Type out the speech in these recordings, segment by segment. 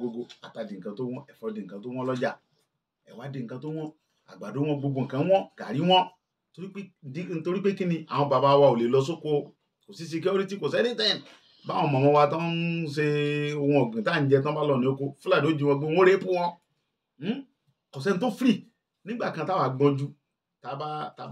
Gógó ata di nǹkan tó wọ́n, ẹ̀fọ́ di nǹkan tó wọ́n lọ́jà, ẹ̀wà di nǹkan tó wọ́n, àgbàdo wọ́n, gbogbo nǹkan wọ́n, gàrí wọ́n. Nítorí pé kí ni? Àwọn bàbá wa ò lè lọ sóko, kò sí security, kò sí anything. Báwọn mọ̀mọ́ wa tó ń ṣe ohun ọ̀gbìn tá à ń jẹ tán bá lọ ní oko, Fúlàní ó jí wọn gbé, wọ́n rape wọn. Kò sẹ́ni tó free. Nígbà kan táwa gbọ́njú, tá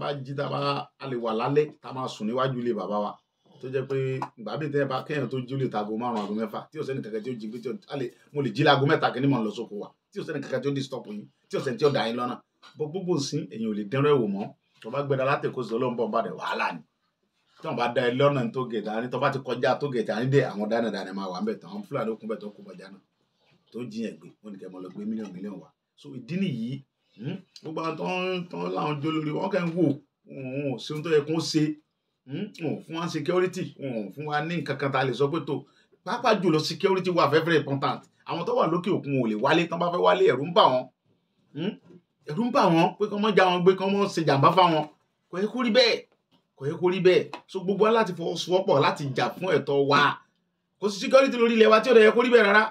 bá jí, tá bá a lè wà lálẹ́, tá máa sùn níwájú ilé bàbá wa, tó jẹ́ pé ìgbà bíi tẹ́ bá kéèyàn tó jí, ó lè ta aago 5, aago 6, tí ò sẹ́ni kankan tí ó jí gbé, tí ó lè mo lè jí láago 3 kí ni mò ń lọ sóko wa, tí ò sẹ́ni kankan tí ó disturb yín, tí ò sẹ́ni tí ó dá yín lọ́nà. Bọ́ gbogbo ìsìn, èèyàn ò lè dẹ́rọ̀ ẹ̀wò mọ́. Tó bá gbéra láti Èkó sí Ọlọ́run bá dẹ̀, wàhálà ni. Tí wọ́n bá dá ẹ lọ́nà tó gẹ̀ẹ́tì àní, tó bá ti kọjá tó gẹ̀ẹ́tì àní dé, àwọn dánadáná máa wà ń bẹ̀ tán, àwọn Fúlàní ó kún bẹ̀ tó kún bọ̀já náà tó jí yẹn gbé, wọ́n ní kẹ́ mọ́ lọ gbé mílíọ̀nù mílíọ̀nù wá. So ìdí nìyí, gbogbo àwọn tó ń láwọn jó lórí wọn kẹ́ ń wò wọn ò sí ohun tó yẹ kó ṣe. Wọn ò fún wa security, wọn ò fún wa ní nǹkan kan tá a lè sọ pé tó, pàápàá jùlọ security wà very very important. Àwọn tó wà lókè òkun ò lè wálé. Tán bá fẹ́ wálé, ẹ̀rù ń bà wọ́n. Ẹ̀rù ń bà wọ́n pé kọ́ mọ́ já wọn gbé, kọ́ mọ́ ṣe jàǹbá fáwọn. Kò yẹ kó rí bẹ́ẹ̀, kò yẹ kó rí bẹ́ẹ̀. So gbogbo wa láti fọwọ́sowọ́pọ̀ láti jà fún ẹ̀tọ́ wa. Kò sí security lórí ilẹ̀ wa tí ò dẹ̀ yẹ kó rí bẹ́ẹ̀ rárá,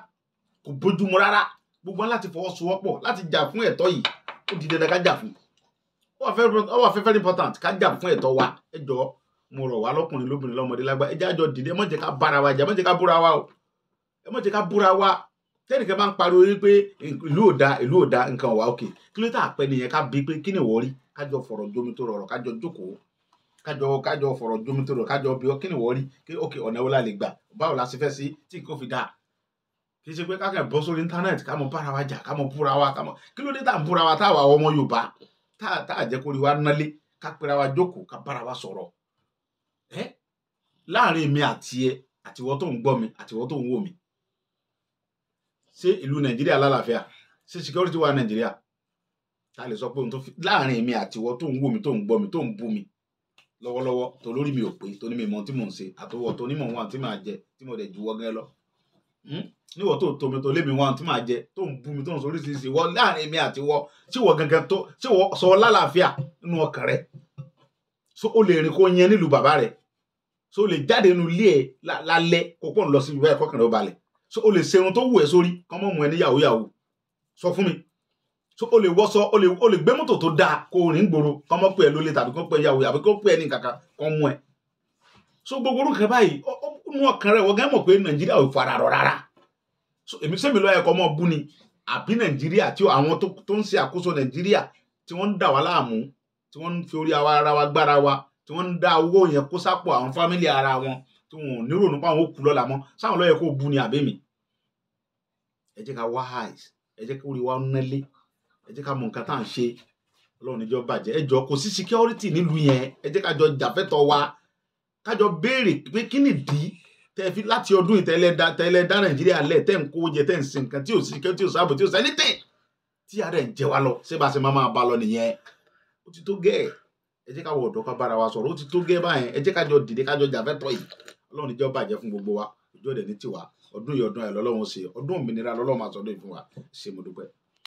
kò bójúmu rárá. Gbogbo wa láti fọwọ́sowọ́pọ̀ láti jà fún ẹ̀tọ́ yìí. Ó di dandan ká jà fún. Ó wà very very important ká jà fún ẹ̀tọ́ wa. Ẹ jọ̀ọ́, mo rọ̀ wá, lọ́kùnrin, lóbìnrin, lọ́mọdé, lágbà, ẹ jẹ́ àjọ dìde. Ẹ má jẹ́ ká bára wa jà, ẹ má jẹ́ ká búra wa o, ẹ má jẹ́ ká búra wa. Tẹ́nìkan bá ń pariwo wípé ìlú ò da, ìlú ò da, nǹkan ò wá òkè, kí ló tà pẹ́ nìyẹn? Ká bí pé kí ni ìwọ rí, kájọ fọ̀rọ̀ jomi tó rọrọ̀, kájọ jókòó, kájọ fọ̀rọ̀ jomi tó rọrọ̀, kájọ bí ọ kí ni ìwọ rí, kí òkè ọ̀nà wo la lè gbà, báwo la ṣe fẹ́ sí tí kò fi dáa. Kì í ṣe pé kákẹ́ bọ́ sórí íńtánẹ́ẹ̀tì, ká mọ bára wa jà, ká mọ búra wa, ká mọ kí ló dé tá à ń búra wa, tá àwa ọmọ Yorùbá tá à jẹ́ kó rí wa nálé, ká pera wa jókòó, ká bára wa sọ̀rọ̀. Ẹ́ láàrin èmi àti ẹ, àtiwọ́ tó ń gbọ́ mi, àtiwọ́ tó ń wò mí, ṣé ìlú Nàìjíríà lálàáfíà? Ṣé security wà Nàìjíríà tá a lè sọ pé ohun tó fi láàrin èmi àtiwọ́ tó ń wò mí, tó ń gbọ́ mi, tó ń bú mi lọ́wọ́lọ́wọ́, tó lórí mi ò pé, tó ní mi mọ tí mò ń ṣe, àtọwọ́ tó ní mò ń wá tí màá jẹ, tí mo dẹ̀ juwọ́ gẹ́ lọ níwọ̀ tó tó mi, tó lé mi wá tí màá jẹ, tó ń bú mi, tó ń sọ oríṣiríṣi, wọ́ láàrin èmi àtiwọ́, tí wọ́ gangan tó tí wọ́ sọ lálàáfíà nínú ọkàn rẹ? So o lè rìn kó yẹn nílùú bàbá rẹ? So o lè jáde nínú ilé ẹ lálẹ́ kó pọ̀ ń lọ síbi báyìí kọ́kàn rẹ ó balẹ̀? So o lè ṣe irun tó wù ẹ́ sórí kọ́ mọ́ mu ẹ ní yahoo yahoo? Sọ fún mi. So o lè wọṣọ, o lè gbé mọ́tò tó dáa kó o rìn gbòòrò, kọ́ mọ́ pé ẹ lólè tàbí kó pé ẹ yahoo àbí kó pé ẹ ní kankan kọ́ mú ẹ? So gbogbo orúkọ báyìí nínú ọkàn rẹ, wọ́n gán mọ̀ pé Nàìjíríà ò fara rọ rárá. So èmi sẹ́mi lọ́ọ́ ẹ̀kọ́ mọ́ bú ni, àbí Nàìjíríà tí àwọn tó ń ṣe àkóso Nàìjíríà, tí wọ́n ń dà wá láàmú, tí wọ́n ń fi orí ara wa gbára wa, tí wọ́n ń dá owó yẹn kó sápò àwọn family ara wọn, tí wọn ò ní rònú pé àwọn ó kú lọ́la mọ́, sáwọn ló yẹ kó bú ni àbí mi? Ẹ jẹ́ ká wise, ẹ jẹ́ kó rí wa nálé, ẹ jẹ́ ká mọ nǹkan tá à ń ṣe. Ọlọ́run níjọ́ bàjẹ́. Ẹ jọ, kò sí security nílùú yẹn. Ẹ jẹ́ ká jọ jàfẹ́tọ̀ wa, ká jọ béèrè pé kí nìdí tẹ́ fi láti ọdún yìí tẹ́lẹ̀ dá Nàìjíríà lẹ̀, tẹ́ ń kó jẹ, tẹ́ ń sin nǹkan tí ò sí security, tí ò sáàbò, tí ò sí anything, tí ara ẹ̀ ń jẹ wá lọ. Ṣé bá ṣe máa máa bá lọ nìyẹn? Ó ti tó gẹ́ẹ̀. Ẹ jẹ́ ká wọ ọ̀dọ́, ká bára wa sọ̀rọ̀. Ó ti tó gẹ́ẹ̀ báyẹn. Ẹ jẹ́ ká jọ dìde, ká jọ jàfẹ́tọ̀ yìí. Ọlọ́run níjọ́ bàjẹ́ fún gbogbo wa. Ojú ọ̀dẹ̀ ní tiwa. Ọdún yìí, ọdún ayọ̀ lọ́lọ́run ṣe, ọdún òmìnira lọ́lọ́run máa sọdún yìí fún wa. Ṣé mo dúpẹ́.